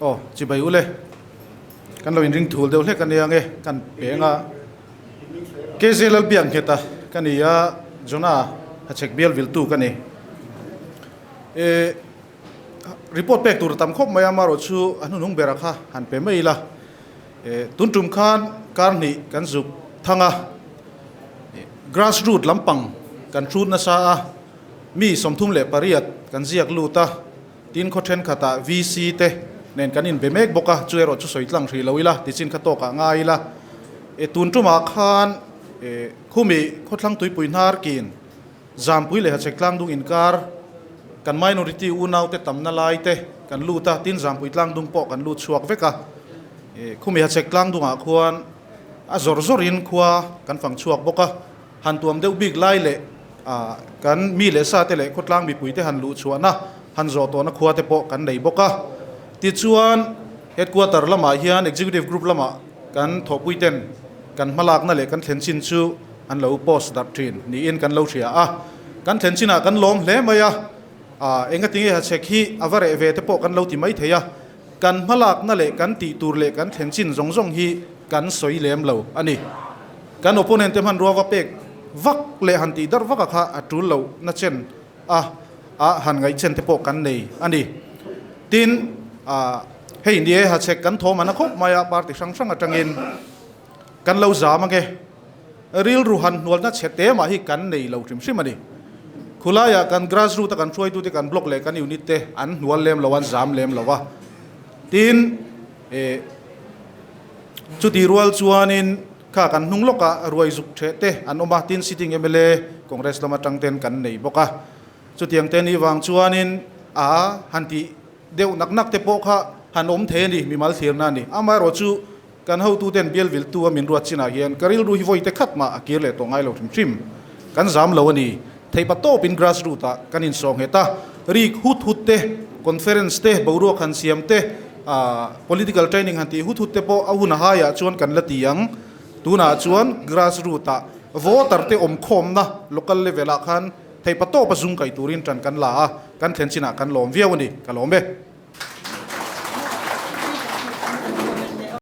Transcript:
Aw, chibai ule. Kan lo inring thul deuh hlek a nia nge kan peng a. KZ Lalbiakngheta ka ni a, Jonah Hachhek bial viltu ka ni. E, report pek tur a tam khawp mai a, amaherawh chu a hnuhnung berah kha han pe mai ila. E, tun tum khan kar hnih kan zuk thang a, grass root lampang kan hrut nasa a, mi 38 kan ziak lut a. Tin khaw thenkhatah VC te nen kan inbe mek bawk a, chu erawh chu sawi tlang hrih lo ila, tichin kha tawkah ngai ila. E tun tumah khan e khumi khawthlang tuipui hnar kin Zampui leh Hachhek tlangdung inkar kan minority unau te tamna lai te kan lut a, tin Zampui tlangdung pawh kan lut chhuak vek a. E khumi Hachhek tlangdungah khuan a zawr zawrin khua kan fang chhuak bawk a. Han tuam deuh bik lai leh kan mi leh sa te leh khawtlang mipui te han luh chhuahna, han zawh tawhna khua te pawh kan nei bawk a. Tichuan, Headquarter lamah hian Executive Group lamah kan thawhpui ten kan hmalakna leh kan thlen chin chu an lo post darh thin niin kan lo hria a. Kan thlen chinah kan lawm hle mai a, engatinge hachhek hi a va reh ve te pawh kan lo ti mai thei a. Kan hmalakna leh kan tih tur leh kan thlen chin zawng zawng hi kan sawi lem lo a ni. Kan opponent te hmanrua va pek vak leh han tih darh vaka kha a tul loh na chen a a han ngaih chen te pawh kan nei a ni. Tin, hei ni e hachhek kan thawm an a khawp mai a, party hrang hrang atangin kan lo zam ange. Rilru han hnualna chhe te mah hi kan nei lo hrim hrim a ni. Khulaiah kan grassroot a kan hruaitute kan block leh kan unit te an hnual lem lo a, an zam lem lo a. Tin, eh, chuti rual chuanin kha kan hnung lawkah ruai zuk theh te an awm a, tin sitting mla Congress lam atang ten kan nei bawk a. Chutiang te nih vang chuanin a han tih deuh nak nak te pawh kha han awm thei a ni, mimal thlirna a ni. Amaherawhchu Kan hotuten bial viltu a min ruat chinah hian ka rilru hi vawi te khat mah a kir leh tawh ngai lo hrim hrim. Kan zam lo a ni. Theihpa tawpin grass root ah kan insawh nghet a, rik hut hut te, conference te, boruak han siam te, political training han tih hut hut te pawh a hun a haiah chuan kan la ti ang. Tunah chuan grass root ah voter te awmkhawmna local level ah khan theihpa tawpa zung kaih turin tan kan la a, kan thlen chinah kan lawm viau a ni. Ka lawm e.